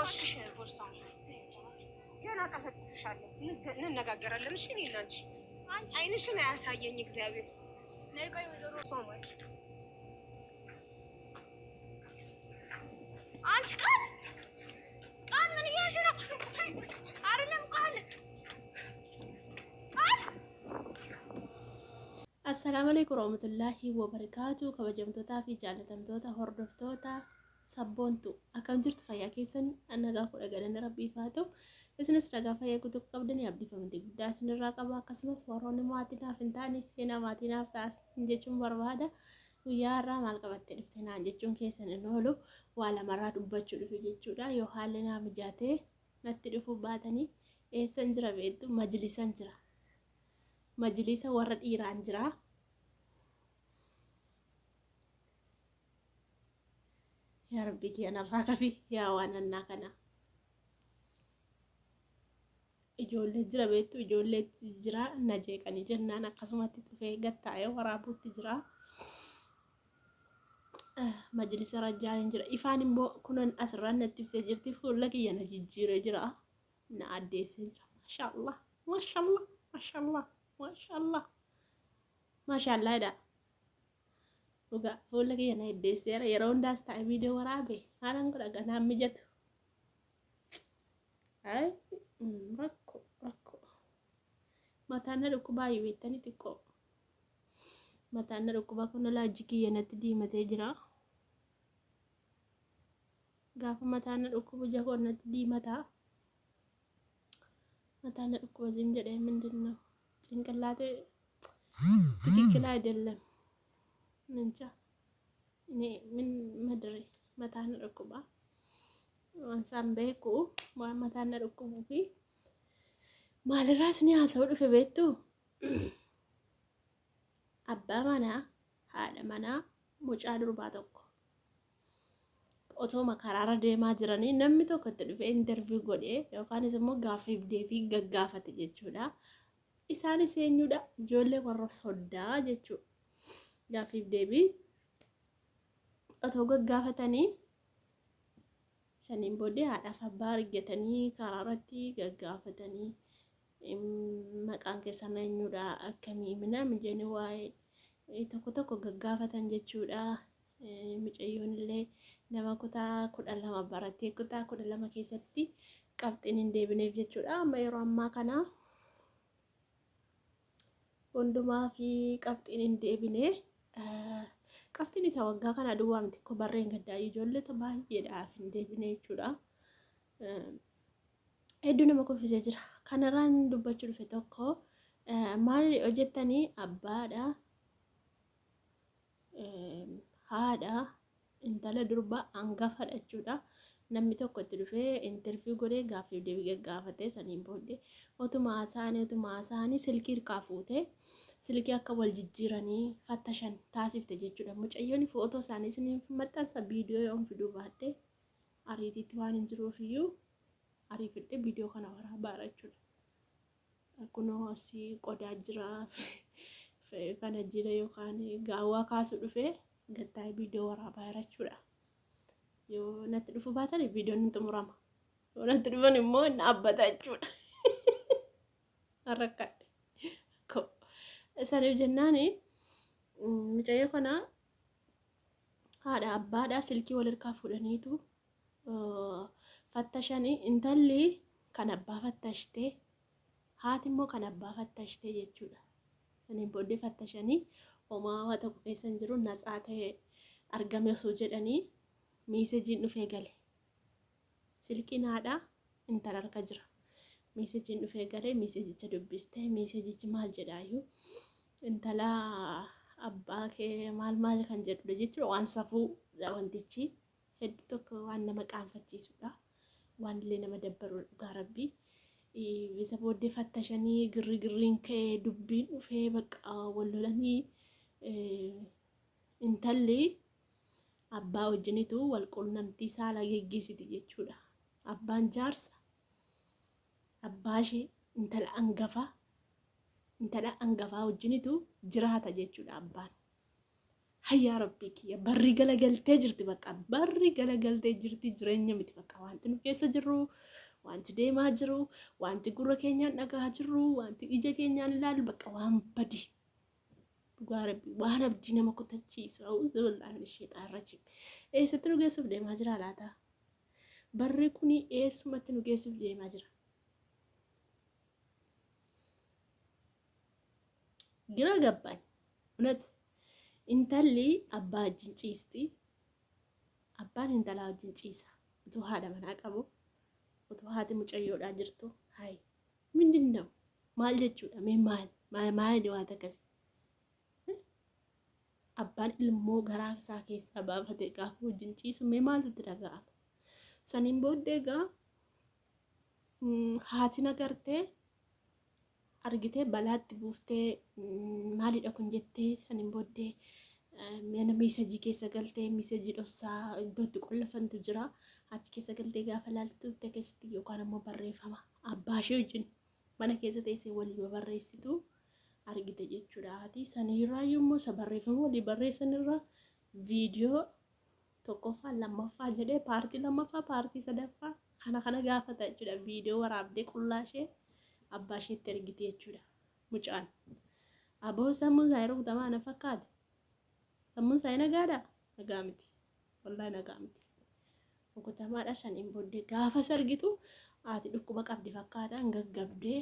እባክሽ ቦርሳውን ገና ጠፈጥፍሻለሁ። እንነጋገራለን። እሺ እኔ እና አንቺ አይንሽን አያሳየኝ እግዚአብሔር። ነይ ቆይ ወይዘሮ ሶማል አንቺ ቃል ቃል ምን እያልሽ ነው? አይደለም ቃል ቃል Assalaamu alaikum warahmatullaahi wabarakaatu. Kabajamtootaa fi jaallatamtoota hordoftoota Sabboontu, akkam jirtu? Fayyaa keessanii? Nagaa kudha galanni rabbiif haa ta'u. Isinis nagaa fayyaa guutuu qabdanii abdii guddaa isinirraa qaba. Akkasumas warroonni maatii naaf hin taane seenaa maatii naaf ta'an jechuun barbaada. Guyyaa har'aa maal qabattee dhufte naan jechuun keessan hin oolu, waa lamarraa dubbachuu dhufe jechuudha. Yoo haalli naa mijaatee natti dhufuu baatanii, eessan jira beektu? Majlisan jira. Majlisa warra dhiiraan jira. Yaa Rabbi kiyya narraa kafi yaa waan annaa kana. Ijoollee jira beektu, ijoollee jira, na jeeqanii jennaan akkasumatti dhufee gattaa'ee waraabuutti jira. Majlisa rajjaaniin jira. Ifaan immoo kunan asirraan natti ibsee jirti. Fuula kiyya na jijjiiree jira. Na addeessee jira. Maashaallah. Maashaallah. Maashaallah. Maashaallah. Maashaallah jedha. Dhugaa fuula kiyya na addeesseera. Yeroo hundaas taa'ee viidiyoo waraabe haalaan godha ganaan mijatu. Ay, rakkoo rakkoo. Mataan na dhukkubaa beektanii xiqqoo. Mataan na dhukkubaa kun laajji kiyya natti diimatee jira. Gaafa mataan na dhukkubu ija koo natti diimataa. Mataan na dhukkuba ዝም jedhee ምንድን ነው ጭንቅላቴ ትክክል አይደለም። እንጃ እኔ ምን መድሬ mataan na dhukkuba. Waan isaan beeku waan mataan na dhukkubuu fi maalirraas ni haasa'uu dhufe beektu? Abbaa manaa, haadha manaa, mucaa durbaa tokko otoo karaarra deemaa jiranii namni tokko itti dhufee interview godhee yookaanis immoo gaaffiif deebii gaggaafate jechuudha. Isaanis eenyudha? Ijoollee warra soddaa jechuudha. Gaaffiif deebii otoo gaggaafatanii saniin booddee haadhaaf abbaa argatanii karaa irratti gaggaafatanii, maqaan keessan eenyudha, akkamii minaamin jedhanii waa'ee tokko tokko gaggaafatan jechuudha. Mucayyoon illee nama kutaa 12 baratee kutaa 12 keessatti qabxiin hin deebineef jechuudha. Amma yeroo ammaa kana hundumaa fi qabxiin hin deebine. Qabxiin isa waggaa kana duwwaa miti, ko barreen gaddaa ijoollee baay'eedhaaf hin deebine jechuudha. Hedduu nama kuffisee jira. Kanarraan dubbachuu dhufe tokko maal hojjettanii? Abbaadha, haadha, intala durba hangafadha jechuudha. Namni tokko itti dhufee interview godhee gaaffii deebii gaggaafatee saniin booddee otuma haasa'anii silkii hirkaa fuutee silkii akka wal jijjiiranii fattashan taasifte jechuudha. Mucayyoon footoo isaanii isiniif maxxansa, viidiyoo yoon fiduu baadhee ariitiitti waan hin jiruuf iyyuu ariifadhee viidiyoo kana waraabaa jechuudha. Kunoo asii qodaa jira, kana jira yookaan gaawwaa kaasu dhufee gattaa'ee viidiyoo waraabaa jira jechuudha. Yoo natti dhufu baatan viidiyoon hin xumurama. Yoo natti dhufan immoo hin dhaabbata jechuudha. Rakkadhe. Saniif jennaani mucayyoo kana haadha abbaadhaa silkii wal harkaa fuudhaniitu fattashanii, intalli kan abbaa fattashtee, haati immoo kan abbaa fattashtee jechuudha. Saniin booddee fattashanii homaa waa tokko keessa hin jiru, natsaa ta'e argame osoo jedhanii messageiin dhufee gale. Silkiin haadhaa intala harka jira. Messageiin dhufee galee messageicha dubbistee, messageichi maal jedhaayyuu, intala abbaa kee maal maal kan jedhudha jechuudha. Waan safuudha wantichi, hedduu tokko waan nama qaanfachiisudha. Waan illee nama dabbarudha dhugaa rabbii. Isa booddee fattashanii girri girriin ka'ee dubbiin dhufee bakka wal lolanii, intalli abbaa wajjinitu wal quunnamtii saalaa geggeessiti jechuudha. Abbaan jaarsa abbaa ishee intala hangafaa wajjinitu jiraata jechuudha abbaan. Hayyaa rabbii kiyya, barri galagaltee jirti, bakka barri galagaltee jirti. Jireenya miti bakka wanti nu keessa jirru, wanti deemaa jiru, wanti gurra keenyaan dhagahaa jirru, wanti ija keenyaan ilaalu bakka waan badi. Dhugaa rabbii, waan abdii nama kutachiisu. A'uuzu billaahi mina sheexaan rajiim. Eessatti nu geessuuf deemaa jira laata? Barri kuni eessumatti nu geessuuf deemaa jira? Gira gabbaan እውነት intalli abbaa wajjin ciisti. Abbaan intalaa wajjin ciisa. Utuu haadha manaa qabu, utuu haati mucayyoodhaa jirtu, hayi ምንድን ነው? Maal jechuudha? Mee maal maali waan akkasii? Abbaan ilmoo garaa isaa keessaa baafate gaafa wajjin ciisu mee maaltu itti dhaga'ama? Saniin booddee egaa haati nagartee argitee balaatti buuftee, maalidha kun jettee, saniin booddee mana message keessa galtee, message dhoksaa iddootti qollafantu jira. Achi keessa galtee gaafa laaltu text yookaan ammoo barreeffama abbaa ishee wajjin mana keessa teessee walii barreessitu argite jechuudha. Haati sanirraa yommuu isa barreeffama walii barreessanirraa viidiyoo tokkoffaa, lammaffaa jedhee, part lammaffaa, part sadaffaa kana kana gaafata jechuudha. Viidiyoo waraabdee qullaa ishee abbaa isheetti ergite jechuudha. Mucaan. Aboo, sammuun isaa yeroo kutamaa na fakkaate. Sammuun isaa nagaadhaa? Nagaa miti. Wallaahi nagaa miti. Rukutamaadha. Saniin booddee gaafa argitu haati dhukkuba qabdi fakkaata, hin gaggabdee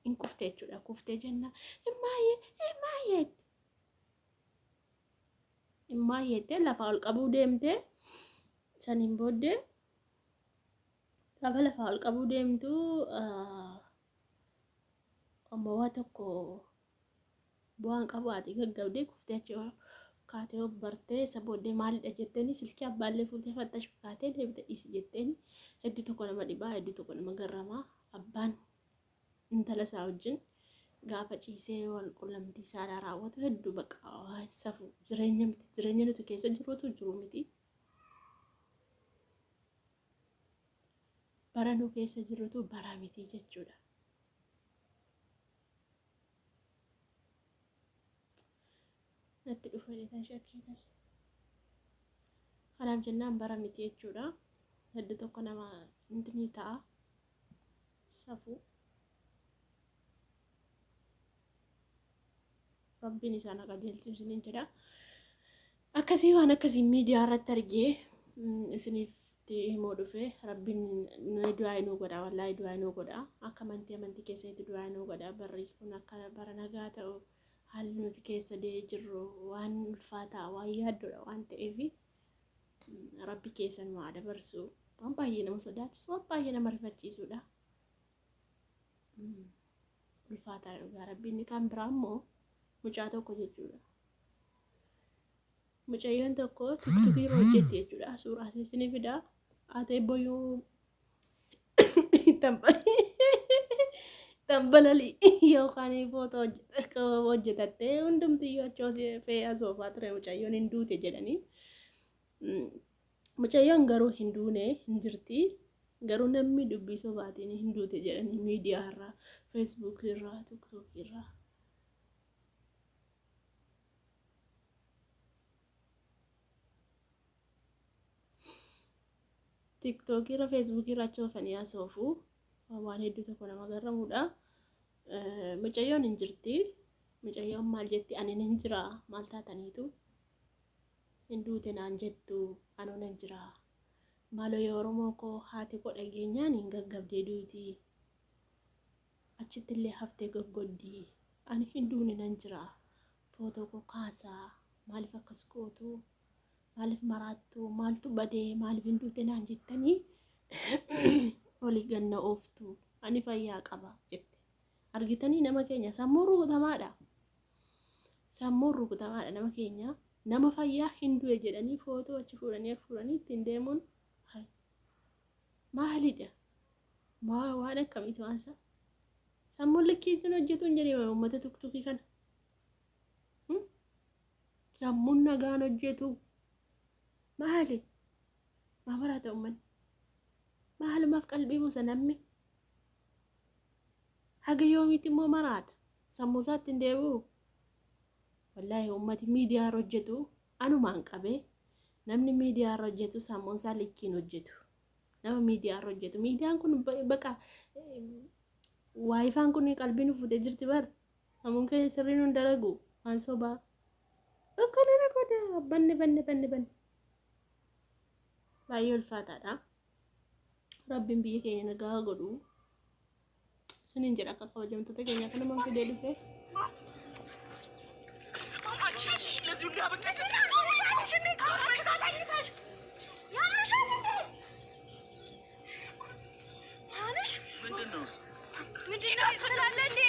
hin kufte jechuudha. Kuftee jenna, "Himmaayyee, himmaayyee, himmaayyee" jettee lafaa ol qabuu deemtee, saniin booddee gaafa lafaa ol qabuu deemtu amma waa tokko bu'aan qabu, haati gaggabdee kuftee achi kaatee of bartee, isa booddee maalidha jetteeni silkii abbaallee fuutee fattashuuf kaatee deebite dhiisi jetteeni. Hedduu tokko nama dhibaa, hedduu tokko nama garramaa. Abbaan intala isaa wajjin gaafa ciisee wal qunnamtii saalaa raawwatu hedduu bakka safu. Jireenya miti, jireenya nuti keessa jirutu jiru miti. Bara nu keessa jirutu bara miti jechuudha. Natti dhufe tan shakkiitan. Kanaaf jennaan bara miti jechuudha. Hedduu tokko nama intini ta'a. Safuu. Rabbiin isaan haa qajeelchu isiniin jedha. Akkasii waan akkasii miidiyaa irratti argee isiniif himuu dhufe. Rabbiin nu du'aa nuu godha, wallaahi du'aa nuu godha. Akka amantii keessatti du'aa nuu godha. Barri kun akka bara nagaa ta'u, haalli nuti keessa jirru waan ulfaataa, waan yaaddoodha waan ta'eef, rabbi keessa nu haa dabarsu. Waan baay'ee nama sodaachisu, waan baay'ee nama rifachiisudha. Ulfaataadha dhugaa rabbi. Inni kan biraa immoo mucaa tokko jechuudha. Mucayyoon tokko TikTokii irra hojjetti jechuudha. Suuraa isinii fidaa. Haatee boyuu tambalalii yookaan footoo hojjetattee hundumtiyyuu achi fe'ee soofaa ture, mucayyoon hin duute jedhanii. Mucayyoon garuu hin duune, hin jirti. Garuu namni dubbii sobaatiin hin duute jedhanii miidiyaa irraa, Feesbuukii irraa, TikTokii irraa. TikTokii irra, Feesbuukii irra achi oofanii haasoofu, waan hedduu tokko nama garramudha. Mucayyoon hin jirti. Mucayyoon maal jetti? "Ani hin jira, maal taataniitu hin duute naan jettu? Anoo nan jira. Maaloo yoo Oromoo koo, haati koo dhageenyaan hin gaggabdee duuti. Achitti illee haftee goggoddii. Ani hin duune, nan jira. Footoo koo kaasaa. Maaliif akkas gootu? Maaliif maraattu? Maaltu badee? Maaliif hin duute naan jettanii olii ganna ooftu? Ani fayyaa qaba" jette. Argitanii, nama keenya sammuun rukutamaadha. Sammuun rukutamaadha nama keenya. Nama fayyaa hin du'e jedhanii footoo achi fuudhanii fuudhanii ittiin deemuun maalidha? Maa waan akkamiiti waan isaa? Sammuun likkiitiin hojjetu hin jedhee uummata TikTokii kana. Sammuun nagaan hojjetu. Maali? Maa baraata uummanni? Maalumaaf qalbii buusa namni? Haga yoomiitti immoo maraata? Sammuu isaatti hin deebi'u? Wallaahi uummati miidiyaa irra hojjetu anumaan qabee, namni miidiyaa irra hojjetu sammuun isaa likkiin hojjetu. Nama miidiyaa irra hojjetu, miidiyaan kun baqa waayifaan kun qalbii nu fuutee jirti bar. Sammuun keenya sirriin hin dalagu, waan sobaa. Akkana na godha, banne banne banne banne. Baay'ee ulfaataadha. Rabbiin biyya keenya nagaa godhu. Isiniin jedha akka kabajamtoota keenya kanumaan fidee dhufe. አንቺ ነሽ ለዚህ ሁሉ ያበቃሽ። ምንድን ነው እሱ? ምንድን ነው ትላለህ እንዴ?